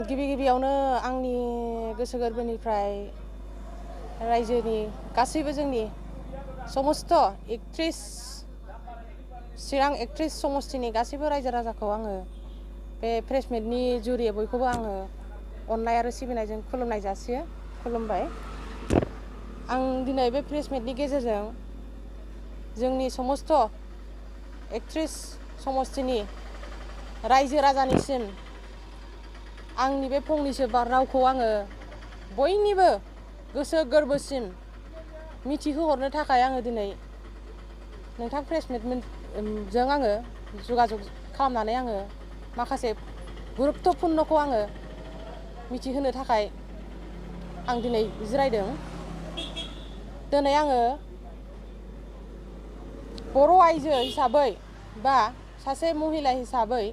गिबियावनो आंनि गोसो गोरबोनिफ्राय रायजोनि गासैबो जोंनि समस्त एक्ट्रेस चिरां एक्ट्रेस समस्तिनि गासैबो रायजो राजाखौ आङो बे प्रेस मिटनि जुरियै बयखौबो आङो अननाय आरो सिबिनायजों खुलुमनाय जासियो खुलुमबाय। आं दिनै बे प्रेस मिटनि गेजेरजों जोंनि समस्त एक्ट्रेस समस्तिनि रायजो राजानिसिम आंनि बे फंनैसो रावखौ आङो बयनिबो गोसो गोरबोसिम मिथिहोहरनो थाखाय आङो दिनै नोंथां प्रेस मिटजों आङो जगाजग खालामनानै आङो माखासे गुरुत्तपुर्णखौ आङो मिथिहोनो थाखाय आं दिनै जिरायदों। दिनै आङो बर' आइजो हिसाबै बा सासे महिला हिसाबै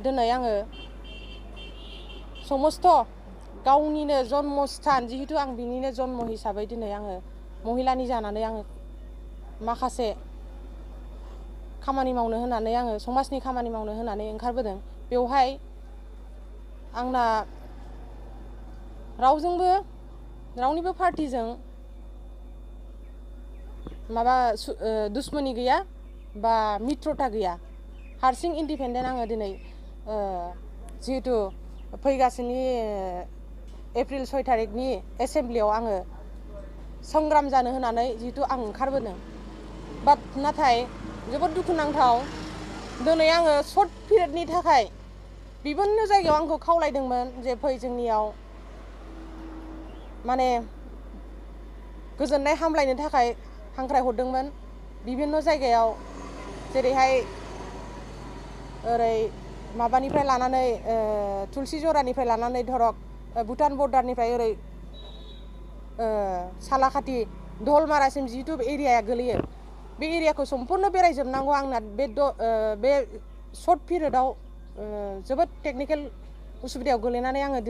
दिनै आङो समस्त गावनिनो जन्मस्थान जिहेतु आं बिनिनो जन्म हिसाबै दिनै आङो महिलानि जानानै आङो माखासे खामानि मावनो होनानै आङो समाजनि खामानि मावनो होनानै ओंखारबोदों। बेवहाय आंना रावनिबो पार्टिजों माबा दुश्मनी गैया बा मित्रता गैया। हारसिं इन्डिपेन्डेन्ट आङो दिनै जिहेतु फैगासिनो एप्रिल 6 तारिखनि एसेमब्लियाव आङो संग्राम जानो होनानै जिहेतु आं ओंखारबोदों। नाथाय जोबोद दुखुनांथाव दिनै आङो सर्ट पिरियडनि थाखाय बिभिन्न जायगायाव आंखौ खावलायदोंमोन जे फै जोंनियाव माने गोजोननाय हामलायनो थाखाय हांख्राय हरदोंमोन बिभिन्न जायगायाव जेरैहाय ओरै माबानिफ्राय लानानै तुलसि जरानिफ्राय लानानै धरक भुटान बर्डारनिफ्राय ओरै सालाखाथि दलमारासिम जिहेतु एरियाया गोलैयो बे एरियाखौ सम्पुर्ण बेरायजोबनांगौ आंना बे सर्ट पिरियडआव जोबोद टेक्निकेल उसुबिदायाव गोलैनानै आङो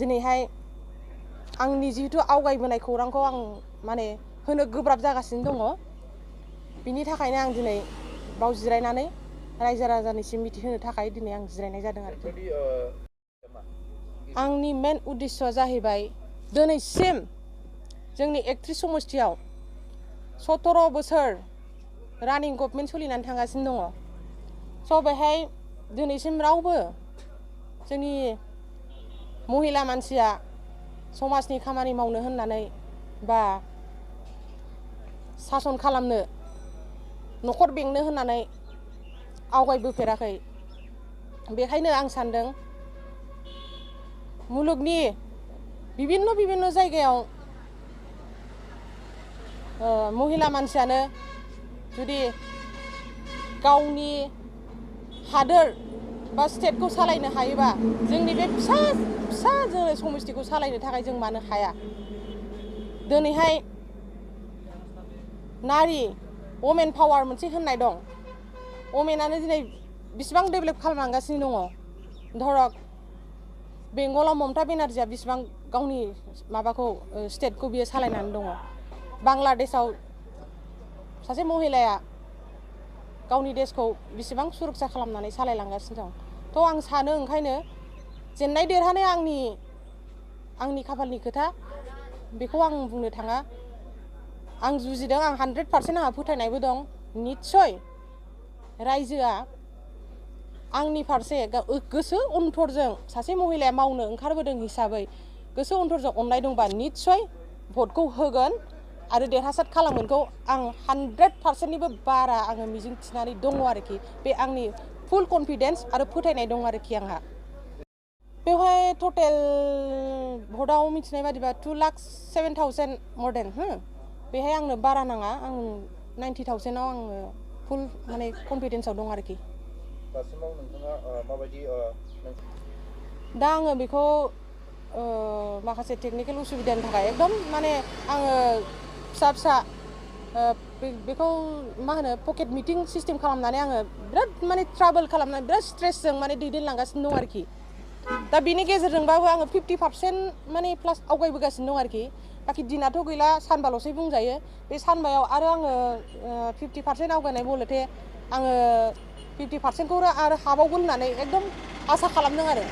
दिनैहाय आंनि जिहेतु आवगायबोनाय खौरांखौ आं माने होनो गोब्राब जागासिनो दङ। बिनि थाखायनो आं दिनै बाव जिरायनानै रायजो राजानिसिम मिथिहोनो थाखाय दिनै आं जिरायनाय जादों आरोखि। आंनि मेन उद्देश्यआ जाहैबाय दिनैसिम जोंनि एक्ट्रेस समस्तियाव 17 बोसोर रानिं गभर्नमेन्ट सोलिनानै थांगासिनो दङ। स' बेहाय दिनैसिम रावबो जोंनि महिला मानसिया समाजनि खामानि मावनो होननानै बा सासन खालामनो न'खर बेंनो होननानै आवगायबोफेराखै। बेखायनो आं सानदों मुलुगनि बिभिन्न जायगायाव महिला मानसियानो जुदि गावनि हादोर बा स्टेटखौ सालायनो हायोबा जोंनि बे फिसा जोङो समस्तिखौ सालायनो थाखाय जों मानो हाया। दिनैहाय नारि वमेन पावार मोनसे होननाय दं। वमेनानो दिनै बिसिबां डेभेलप खालामलांगासिनो दङ। धरक बेंगलाव ममता बेनार्जिया बिसिबां गावनि माबाखौ स्टेटखौ बियो सालायनानै दङ। बांलादेशआव सासे महिलाया गावनि देशखौ बिसिबां सुरक्षा खालामनानै सालायलांगासिनो दं। थ' आं सानो ओंखायनो जेननाय देरहानाया आंनि खाफालनि खोथा बेखौ आं बुंनो थाङा। आं जुजिदों आं 100% आंहा फोथायनायबो दं। निस्सय रायजोआ आंनि फारसे गोसो अनथरजों सासे महिलाया मावनो ओंखारबोदों हिसाबै गोसो अनथरजों अननाय दंबा निस्सय भटखौ होगोन आरो देरहासार खालामगोनखौ आं 100%निबो बारा आङो मिजिं थिनानै दङ आरोखि। बे आंनि फुल कनफिडेन्स आरो फोथायनाय दं आरोखि आंहा। बेवहाय टटेल भटआव मिथिनाय बादिबा 2,07,000 मर देन बेहाय आंनो बारा नाङा। आं 90,000आव आङो फुल माने कनफिडेन्सआव दं आरोखि। दासिमाव नोंथाङा माबायदि दा आङो बेखौ माखासे टेक्निकेल उसुबिदानि थाखाय एकदम माने आङो फिसा बेखौ मा होनो पकेट मिटिं सिस्टेम खालामनानै आङो बिराद माने ट्राभेल खालामनानै बिराद स्ट्रेसजों माने दैदेनलांगासिनो दं आरोखि। दा बिनि गेजेरजोंबाबो आङो 50% माने प्लास आवगायबोगासिनो दं आरोखि। बाखि दिनाथ' गैला सानबाल'सै बुंजायो। बे सानबायाव आरो आङो 50% आवगायनाय बलथे आङो 50%खौ आरो हाबावगोन होननानै एकदम आसा खालामदों आरो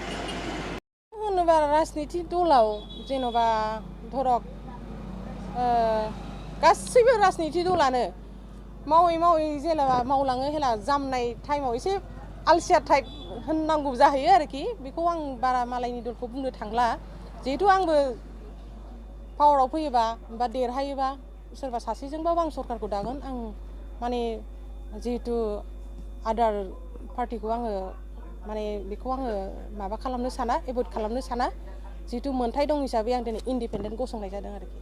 होनोबा राजनिति दलाव जेन'बा धरक गासैबो राजनिति दलानो मावै मावै जेनेबा मावलाङो हेला जामनाय टाइमाव एसे आलसिया टाइप होननांगौ जाहैयो आरोखि बेखौ आं बारा मालायनि दलखौ बुंनो थांला जिहेतु आंबो पावाराव फैयोबा बा देरहायोबा सोरबा सासेजोंबाबो आं सरकारखौ दागोन आं माने जिहेतु आदार पार्टिखौ आङो माने बेखौ आङो माबा खालामनो साना एभयड खालामनो साना जिहेतु मोन्थाय दं हिसाबै आं दिनै इन्डिपेन्डेन्ट गसंनाय जादों आरोखि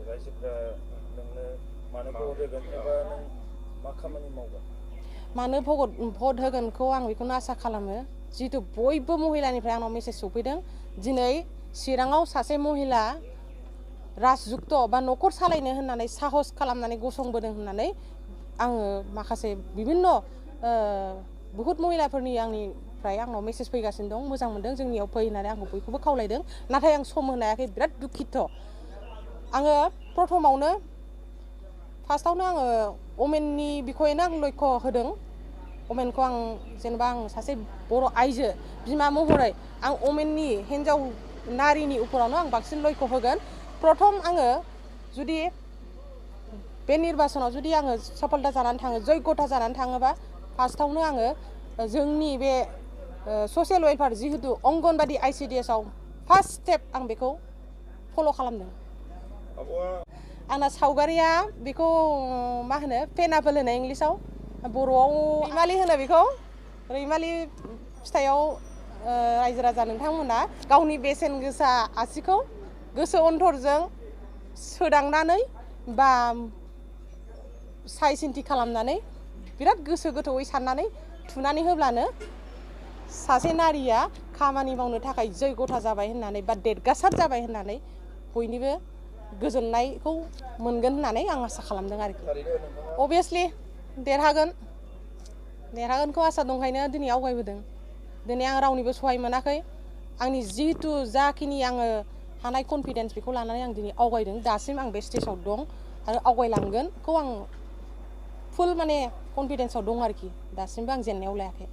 रायजोफ्रा नोंनो मानो भट होगोन एबा नों मा खामानि मावगोन मानो भट होगोनखौ आं बेखौनो आसा खालामो जिहेतु बयबो महिलानिफ्राय आंनाव मेसेज सफैदों दिनै चिराङाव सासे महिला राजयुक्त बा न'खर सालायनो होननानै साहस खालामनानै गसंबोदों होननानै आङो माखासे बिभिन्न बहुत महिलाफोरनि आंनिफ्राय आंनाव मेसेज फैगासिनो दं मोजां मोनदों जोंनियाव फै होननानै आंखौ बयखौबो खावलायदों नाथाय आं सम होनो हायाखै बिराद दुखित आङो प्रथमावनो फार्स्टआवनो आङो अमेननि बिखयैनो आं लक्ष्य होदों अमेनखौ आं जेनेबा आं सासे बर' आइजो बिमा महरै आं अमेननि हिन्जाव नारिनि उपरावनो आं बांसिन लक्ष्य होगोन प्रथम आङो जुदि बे निर्बाचनाव जुदि आङो सफलता जानानै थाङो जयगथा जानानै थाङोबा फार्स्टआवनो आङो जोंनि बे ससियेल वेलफेयार जिहेतु अंगनबादि ICDS आव फार्स्ट स्टेप आं बेखौ फल' खालामदों आंना सावगारिया बेखौ मा होनो पेनापोल होनो इंलिसाव बर'आव रैमालि होनो बेखौ रैमालि फिथाइयाव रायजो राजा नोंथांमोना गावनि बेसेन गोसा आसिखौ गोसो अनथरजों सोदांनानै बा साइ सिन्थि खालामनानै बिराद गोसो गोथौयै साननानै थुनानै होब्लानो सासे नारिया खामानि मावनो थाखाय जयगथा जाबाय होननानै बा देरगासार जाबाय होननानै बयनिबो गोजोननायखौ मोनगोन होननानै आं आसा खालामदों आरोखि अभियासलि देरहागोनखौ आसा दंखायनो दिनै आवगायबोदों दिनै आं रावनिबो सहाय मोनाखै आंनि जिहेतु जाखिनि आङो हानाय कनफिडेन्स बेखौ लानानै आं दिनै आवगायदों दासिम आं बे स्टेजाव दं आरो आवगायलांगोनखौ आं फुल माने कनफिडेन्सआव दं आरोखि दासिमबो आं जेननायाव लायाखै